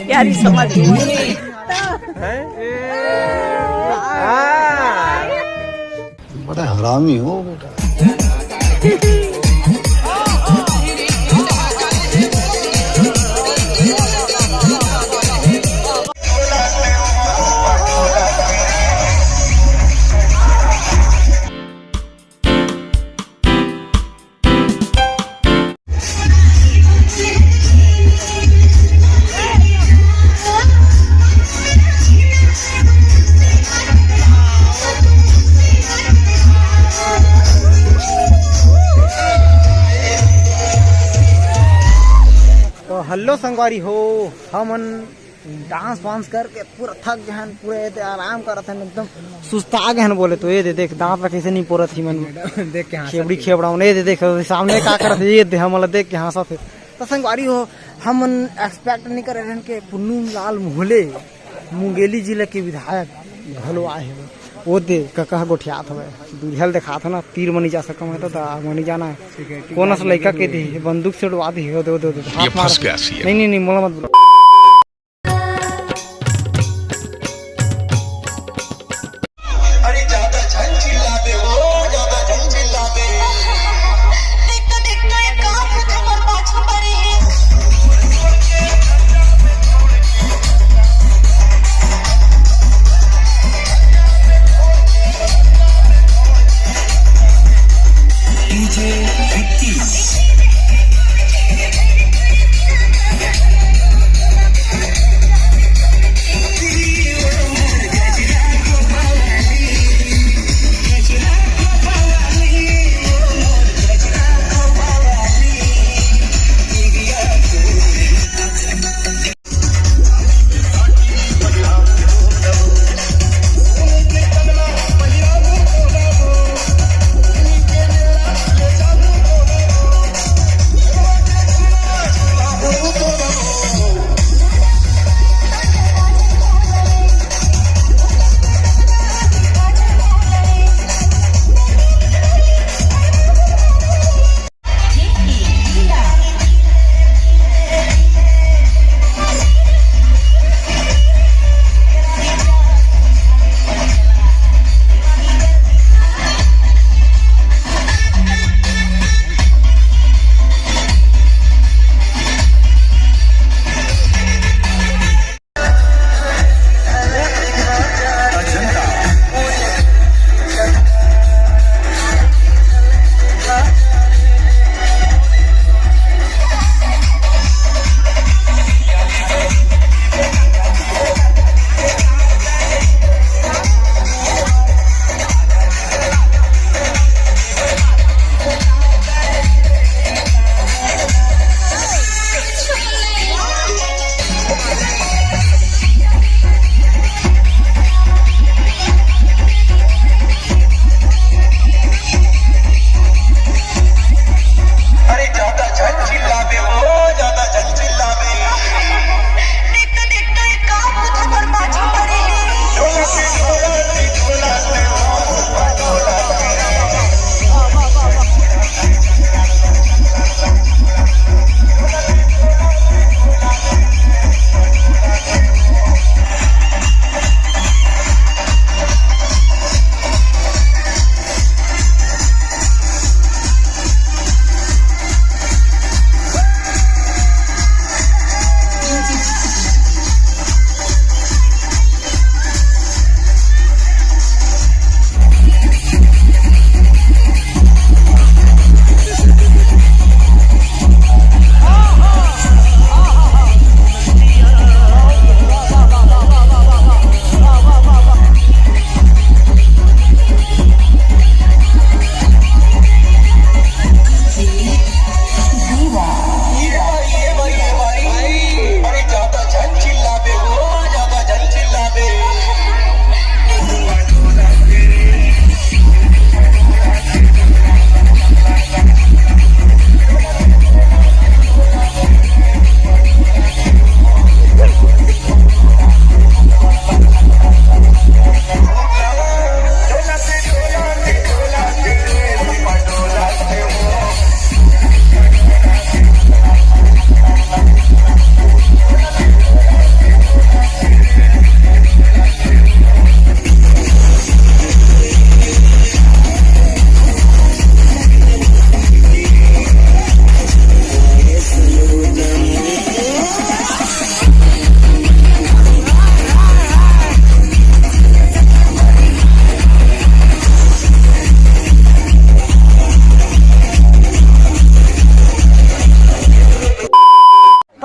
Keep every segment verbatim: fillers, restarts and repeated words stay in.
प्यारी समझ। बड़ा हरामी हो बेटा। तो हेलो संगवारी हो, हमन डांस वांस करके पूरा थक गए हन, पूरा ये दे आराम करत हन, एकदम सुस्ता गए हन। बोले तो ये दे देख, दांत ला कैसे नहीं पोरत ही मन। देख के हंसत खेबड़ी ही। खेबड़ा ये दे देख, सामने का करत हे, ये दे हमला देख के हंसत हे। तो संगवारी हो, हमन एक्सपेक्ट नहीं करे रहन के पुन्नू लाल मोहले मुंगेली जिला के विधायक घलो आए हे। वो दे कका ह गोठियात हवे, दूरिहा ले देखात हे ना, तीर मनी जा सकम है तो दा मनी जाना। कोन अस लइका के दे बंदूक से उड़वा दे, ओ दे, ओ दे, ओ दे, हाथ ये मार। फंस गया सी है। नहीं, नहीं, नहीं, मोला मत बुला। अरे ज्यादा झन चिल्ला दे, ओ ज्यादा झन चिल्ला दे। देख तो, देख तो, एक काम से खबर पाछू पड़ी है। डीजे विक्की।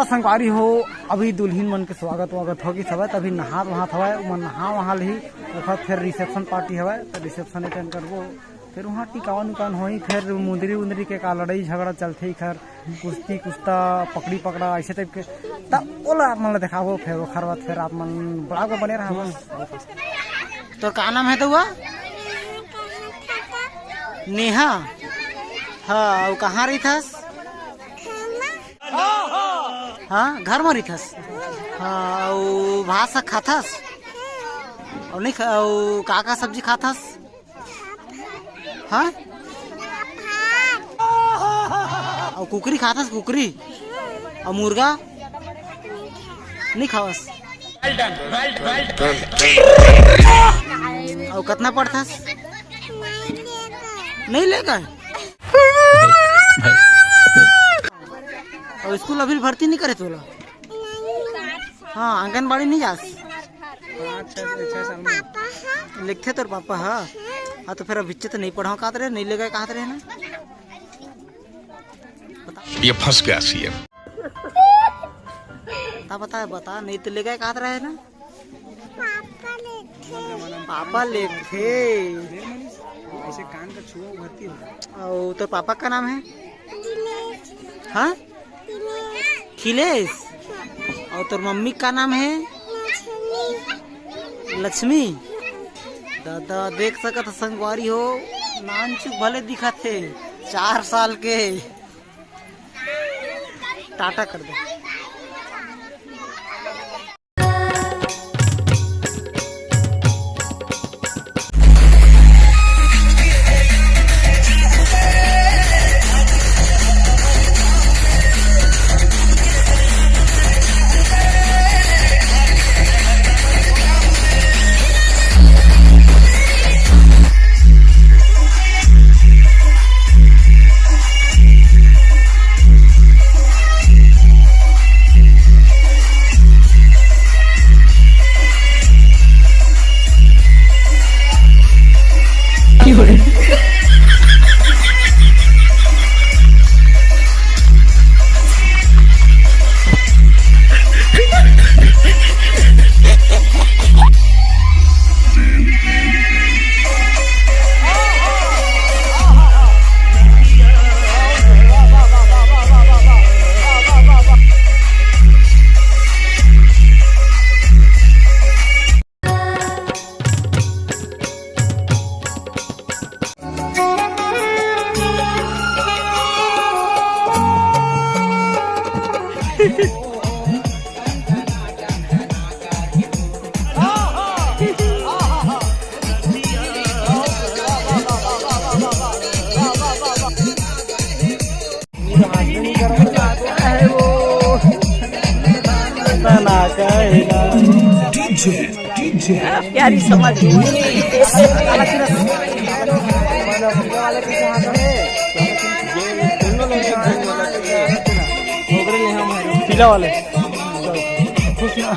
संगवारी हो, अभी दुल्हिन मन के स्वागत वागत हो गिस हवय, त अभी नहात वहात हवय, ओमन नहा वहा लेही, ओखर फेर reception party हवय, त reception attend करबो, फेर वहाँ टिकावन उकावन होही, फेर मुंदरी उंदरी के का लड़ाई झगड़ा चलथे, एखर कुश्ती कुश्ता, पकड़ी पकड़ा, ऐसे type के, त ओला आप मन ला देखाबो, फेर ओखर बाद फेर आप मन vlog में बने रहा बस। तोर का नाम है दउआ? नेहा। हाँ, अउ कहाँ रहिथस? हाँ, घर म रहिथस। हाँ, अउ भात साग खाथस? अउ नहीं खा, अउ का का सब्जी खाथस? हाँ? अउ कुकरी खाथस, कुकरी? अउ मुर्गा? नहीं खावस? अउ कतना पढ़थस? नहीं लेकर। अउ स्कूल अभी भर्ती नहीं करे तोला? हाँ, आंगनबाड़ी नहीं जास? लिखथे तोर पापा, हाँ? हाँ, तो फिर अभी तो नहीं पढ़ाओ कहत रहे, नहीं लेकर कहत रहे ना? ये फंस गया सीएम। बता, बता, बता, नहीं तो लेकर कहत रहे ना? पापा लेथे। पापा लेथे। ऐसे कान का छुआ भर्ती हो। अउ तोर पापा का नाम है? दिनेश। हाँ? दिनेश। खिलेश। अउ तोर मम्मी का नाम है? लक्ष्मी। लक्ष्मी। दादा देख सकत ह संगवारी हो, नानचुक भले दिखत हे, चार साल के। टाटा कर दे। प्यारी समझ। पीला वाले। खुश ना।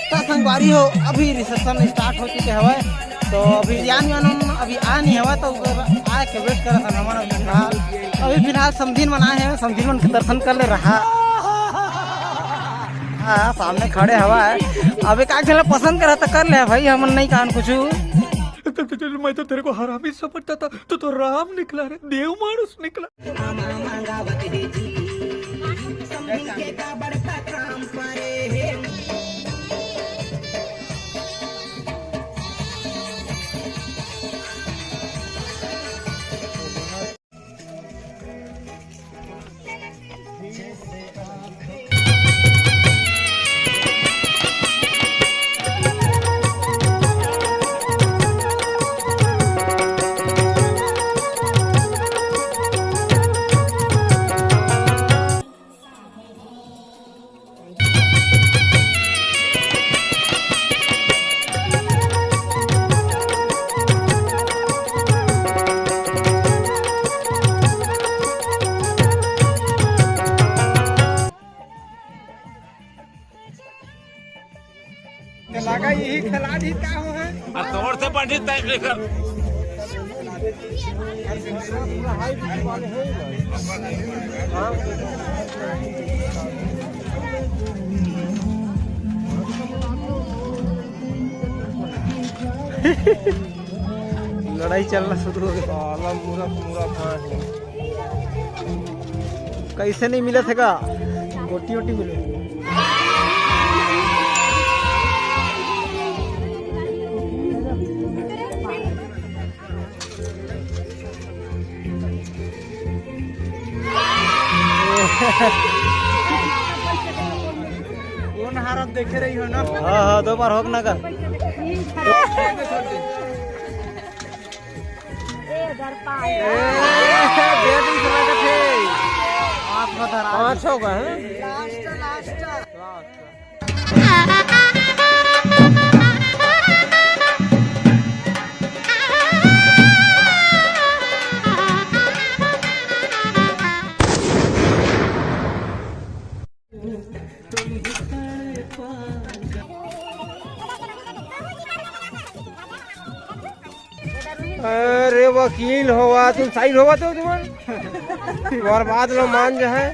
त संगवारी हो, अभी reception start हो चुके हवय, तो अभी जियान वियान अभी आ नहीं हवय, तो ओकर आए के wait करत हन हमन। अभी फिलहाल, अभी फिलहाल समधिन मन आए हैं, समधिन मन के दर्शन कर ले रहा। हाँ, सामने खड़े हवय। अभी का खेला पसंद करा तो कर ले भाई, हमन नहीं कहन कुछ। तो, तो, तो, मैं तो तेरे को हरामी समझता था, तू तो राम निकला रे, देव मानुस निकला। ते लगा यही खिला दी का हो है? आ तोर से बढ़ी तय लेकर। हाँ। लड़ाई चलना शुरू हो गया। साला मूरख, मूरख, हाँ है। कैसे नहीं मिला थे का? गोटी वोटी मिले। कौन हारत देखे रही हो ना? हाँ, हाँ, दो बार होक ना का। ए, डर पाए। ए, दे दी सलाह का थे। पाँच होगा, हैं? Last, last. अरे वकील होवा, तुम साइड होवा तो तुम बर्बाद लो मान जो है।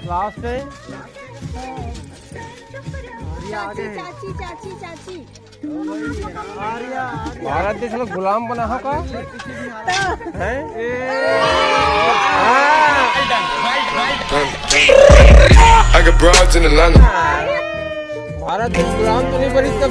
लास्ट है। चाची, चाची, चाची, चाची। भारत देश में गुलाम बना हो का? हैं? I got broads in Atlanta. Bharat देश गुलाम तो नहीं बनी तब।